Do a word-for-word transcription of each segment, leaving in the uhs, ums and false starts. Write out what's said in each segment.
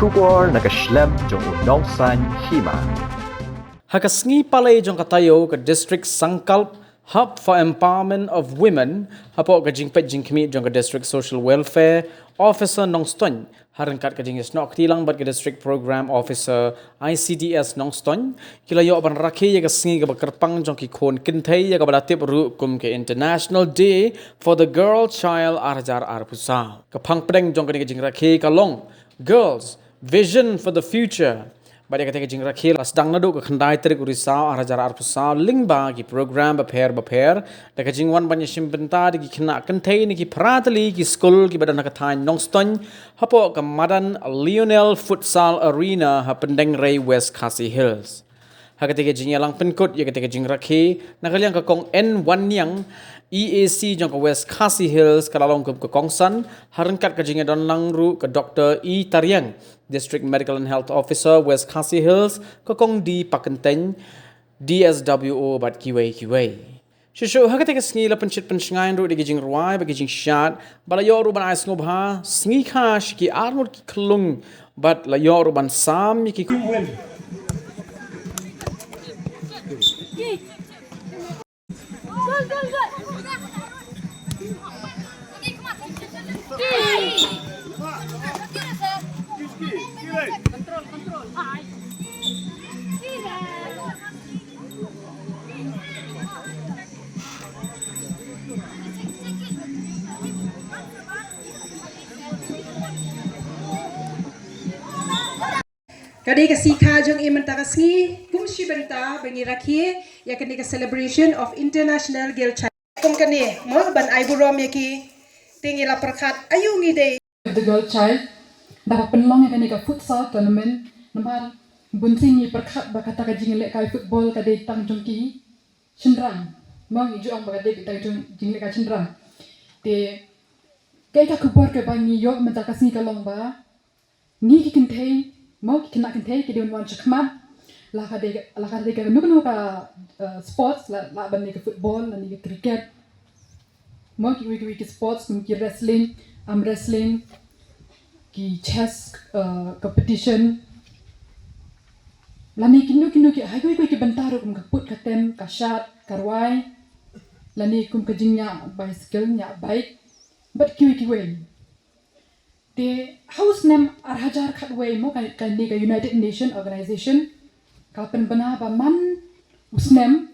Khubor na ka shlem jong u Nongsaiñ Hima. Ha ka sngi Palei jong ka taïew, ka District Sankalp Hub for Empowerment of Women, hapoh ka jingpeit jingkhmih jong ka District Social Welfare Officer Nongstoiñ, ha ryngkat ka jingïasnoh kti lang bad ka District Program Officer I C D S Nongstoiñ, ki la ïoh ban rakhe ïa ka sngi kaba kyrpang jong ki khun kynthei, ïa kaba la tip ruh kum ka International Day for the Girl Child ar hajar arphew saw. Ka phang pdeng jong kane ka jingrakhe ka long Girls, Vision for the Future. Bad ïa kata ka jingrakhe la sdang naduh ka khyndai tarik u Risaw ar hajar arphew saw lyngba ki program bapher bapher, da ka jingwan ban ïashim bynta da ki khynnah kynthei na ki phra tylli ki skul kiba don ha ka thaiñ Nongstoiñ, hapoh ka madan Lionel Futsal Arena, ha Pyndengrei, West Khasi Hills. Ha kata ka jingïalang pynkut ïa kata ka jingrakhe, na ka liang ka Kong N Wanniang, E A C jong ka West Khasi Hills, ka la long kum ka kongsan, ha ryngkat ka jingïadon lang ruh ka Doktor E Tariang, District Medical and Health Officer, West Khasi Hills, ka Kong D Pakyntein, D S W O bad kiwei kiwei. Shuh shuh ha kata ka sngi la pynshit pynshngaiñ ruh da ki jingrwai bad ki jingshad, bad la ïoh ruh ban ai sngewbha sngi kha sha ki arngut ki khyllung, bad la ïoh ruh ban sam ïa ki Ka dei ka sngi kha jong i mynta ka sngi, kum shi bynta ba ngi rakhe ïa kane ka celebration of International Girl Child. Kum kane mo ban ai burom ïa ki, te ngi la pyrkhat aïu ngi dei. The Girl Child, da ka pynlong ïa kane ka futsal tournament, namar bunsien ngi pyrkhat ba kata ka jinglehkai football ka dei tang jong ki shynrang. Mo, ngi ju ong ba ka dei tang jong jinglehkai shynrang. Te kaei ka khubor kaba ngi ïoh mynta ka sngi ka long ba ngi ki kynthei, mo, ki khynnah kynthei ki dei ban wan shakhmat. La ka dei, la ka dei kano kano ka, eh, sports, la, lah ban dei ka football, lah ban dei ka cricket. Mo, kiwei kiwei ki sports kum ki wrestling, arm wrestling, ki chess, eh, competition. Lane kino kino ki, ha kiwei kiwei ki bynta ruh kum ka put ka tem, ka shad, ka rwai. Lane kum ka jingñiah bicycle, ñiah bike. Bad kiwei kiwei. Te ha u snem ar hajar khatwei mo, ka, kane ka United Nation Organization ka pynbna ba man u snem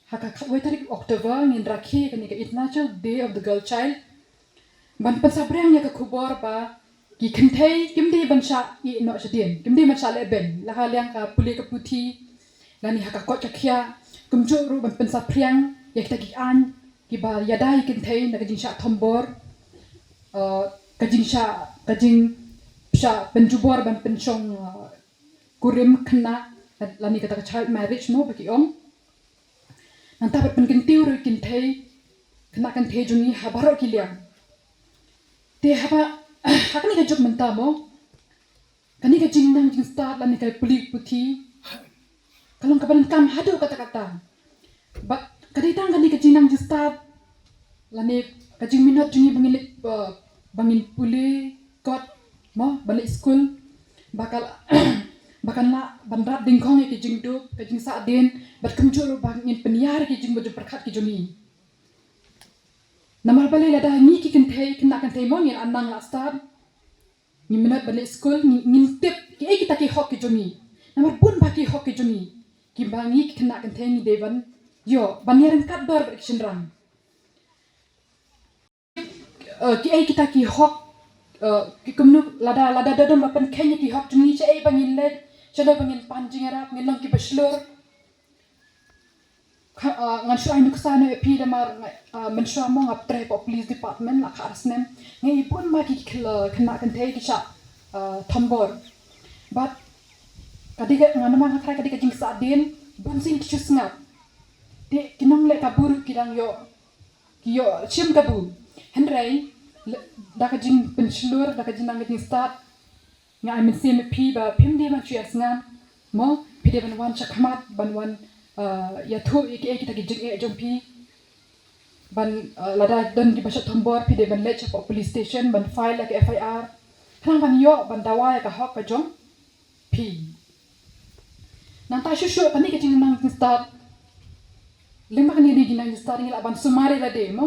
ha ka khatwei tarik October ngin rakhe kane ka International Day of the Girl Child. Ban pynsaphriang ïa ka khubor ba ki kynthei kim dei ban shah ïeh noh shadien, kim dei ban shah lehbeiñ, la ha liang ka pule ka puthi, lane ha ka koit ka khiah, kumjuh ruh ban pynsaphriang ïa kita ki aiñ kiba ïada ïa ki kynthei na ka jingshah thombor, eh, ka jingshah, ka jingshah pynjubor ban pynshong, eh, kurim khynnah, lane kata ka child marriage mo ba ki ong. Nangta ban pynkyntiew ruh ïa ki kynthei, khynnah kynthei jong ngi ha baroh ki liang. Te haba, ha kane ka juk mynta mo, kane ka jingnang jingstad lane ka pule puthi ka long kaba donkam haduh katta katta. Bad ka dei tang kane ka jingnang jingstad lane ka jingminot jong ngi ba ngin leit, ba, ba ngin pule kot mo, ba leit skul, ba ka, ba kan lah ban rat dyngkhong ïa ka jingduk, ka jingsahdien, bad kumjuh ruh ba ngin pynïar ïa ki jingmut jingpyrkhat ki jong ngi. Namar balei lada ngi ki kynthei, khynnah kynthei mo, ngi la nang la stad, ngi minot ban leit skul, ngi, ngin tip kiei kita ki hok ki jong ngi. Namar bun bah ki hok ki jong ngi kiba ngi ki khynnah kynthei ngi dei ban ïoh, ban ïaryngkat dor bad ki shynrang. Eh, kiei kita ki hok, eh, ki kumno lada, lada da don ba pynkheiñ ïa ki hok jong ngi, shaei ba ngin leit, shano ba ngin pan jingïarap, ngin long kiba shlur. Ka, ah, ngan shu ai nuksa noh ïa phi namar nga, ah, mynshuwa mo nga trei hapoh police department la khatar snem. Nga ïohi bun ma ki khynnah kynthei ki shah, ah, thombor. Bad ka dei ka, nga namar nga tharai ka dei ka jingsahdien, bunsien ki shu sngap. Te ki nongleh kabu ruh ki dang ïoh, ki ïoh shim kabu. Hynrei da ka jingpynshlur, da ka jingnang ka jingstad, nga ai mynsiem ïa phi ba phim dei ban shu ïasngap mo, phi dei ban wan shakhmat, ban wan, ah, ïathuh ïa kiei kita ki jingeh jong phi. Ban, ah, lada don kiba shah thombor, phi dei ban leit shapoh police station ban file ïa ka F I R. Khnang ban ïoh ban dawa ïa ka hok ka jong phi. Nangta shuh shuh kane ka jingnang jingstad, lyngba kane ka jingnang jingstad ngi lah ban sumar ïa lade mo.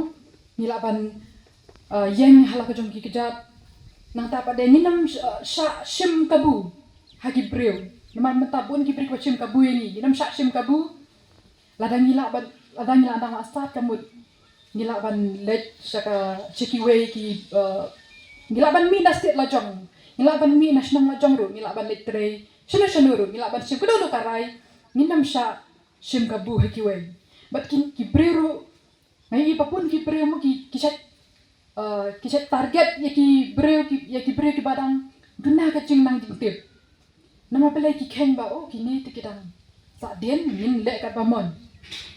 Ngi lah ban, uh, ïeng ha la ka jong ki kjat. Nangta pat de ngin ym sh-, uh, shah shim kabu ha ki briew. Namar mynta bun ki briew kiba shim kabu ïa ngi. Ngin ym shah shim kabu. Lada ngi lah ban, lada ngi lah dang lah stad ka mut ngi lah ban leit sha ka, sha kiwei ki, uh, ngi lah ban mih na state la jong, ngi lah ban mih na shnong la jong ruh, ngi lah ban leit trei shano shano ruh, ngi lah ban shim kano kano ka rai. Ngin ym shah shim kabu ha kiwei. Bad ki, ki briew ruh, nga ïohi ba bun ki briew mo ki, ki shait, uh, ki shait target ïa ki briew ki, ïa ki briew kiba dang duna ka jingnang jingtip. Namar balei ki kheiñ ba, oh, kine te ki dang sahdien, ngin leh katba mon.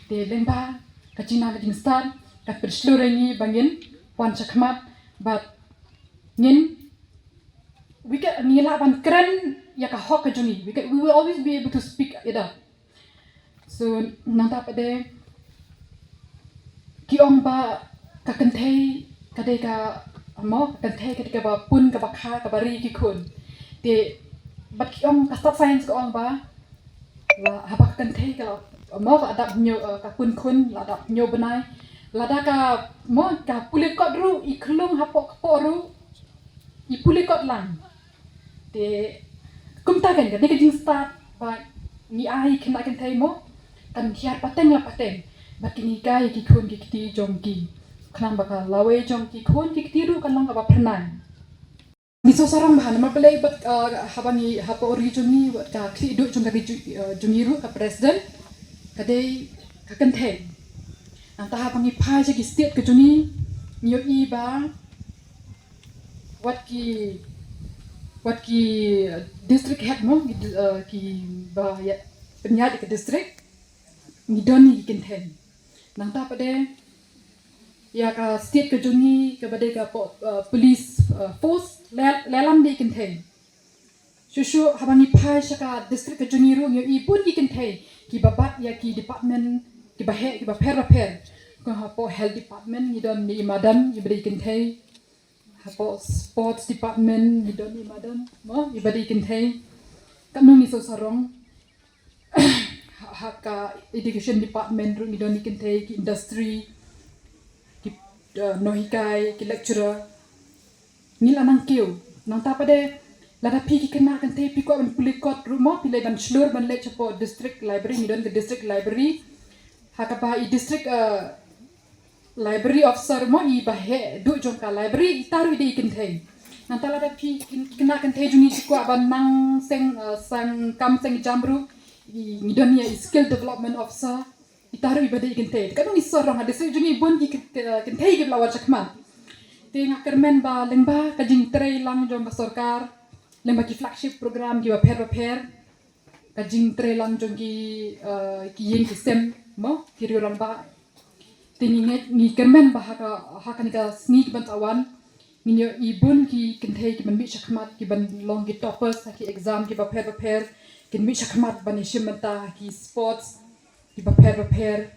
Te lyngba ka jingnang ka jingstad ka pynshlur ïa ngi ba ngin wan shakhmat bad ngin, we can, ngi lah ban kren ïa ka hok ka jong ngi. We can, we will always be able to speak it up. So nangta pat de ki ong ba ka kynthei ka dei ka, mo, ka kynthei ka dei kaba pun, kaba kha, kaba ri ki khun. Te bad ki ong, ka stad science ka ong ba la, haba ka kynthei ka la, mo, ka dap hynñiew, eh, ka pun khun la dap hynñiew bnai, lada ka, mo, ka pule kot ruh, i khlung hapoh kpoh ruh i pule kot lang. Te kumta kan, ka dei ka jingstad ba ngi ai khynnah kynthei mo, kan hiar pateng la pateng. Bad kin hikai ki khun ki kti jong ki, khnang ba ka lawei jong ki khun ki kti ruh kan long kaba phyrnai. Ngi sngewsarong bha namar balei bad, uh, haba ngi hapoh ri jong ngi, wat ka khlieh duh jong ka ri ju-, uh, jong ngi ruh, ka president ka dei ka kynthei. Nangta haba ngi phai sha ki state ka jong ngi, ngi ïohi ba wat ki, wat ki, uh, district head mo, ki, uh, kiba ïa pynïaid ïa ka district, ngi don ïa ki kynthei. Nangta pat de ïa ka state ka jong ngi kaba dei ka po-, uh, police, uh, force, la, la lam dei kynthei. Shuh shuh haba ngi phai sha ka district ka jong ngi ruh ngi ïohi bun ki kynthei kiba bat ïa ki department kiba heh, kiba pher bapher. Ko hapoh health department ngi don ïa i madam iba dei kynthei. Hapoh sports department ngi don i madam mo, iba dei kynthei. Katno ngi sngewsarong. Ha, ha ka education department ruh ngi don i kynthei, ki industry, ki, uh, nonghikai, ki lecturer. Ngi la nang kiew. Nangta pat de lada phi ki khynnah kynthei phi kwah ban pule kot ruh mo, phi leit ban shlur ban leit shapoh district library, ngi don ka district library. Ha kaba i district, uh, library officer mo, iba heh duh jong ka library, ita ruh i dei i kynthei. Nangta lada phi kin-, khynnah kynthei jong ngi ki kwah ban nang seng, uh, seng kam seng jam ruh, i, ngi don ïa i skill development officer, ita ruh iba dei i kynthei. Katno ngi sngewsarong, ha district jong ngi bun ki ky-, ky-, kynthei kiba la wan shakhmat. Te nga kyrmen ba lyngba ka jingtrei lang jong ka sorkar, lyngba ki flagship program kiba pher bapher, ka jingtrei lang jong ki, uh, ki ïing ki sem mo, ki riew rangbah. Te ngi ngeit, ngi kyrmen ba ha ka, ha kane ka sngi kaban sa wan, ngin ïohi bun ki kynthei kiban mih shakhmat, kiban long ki toppers ha ki exam kiba pher bapher, kin mih shakhmat ban ïashim bynta ha ki sports kiba pher bapher.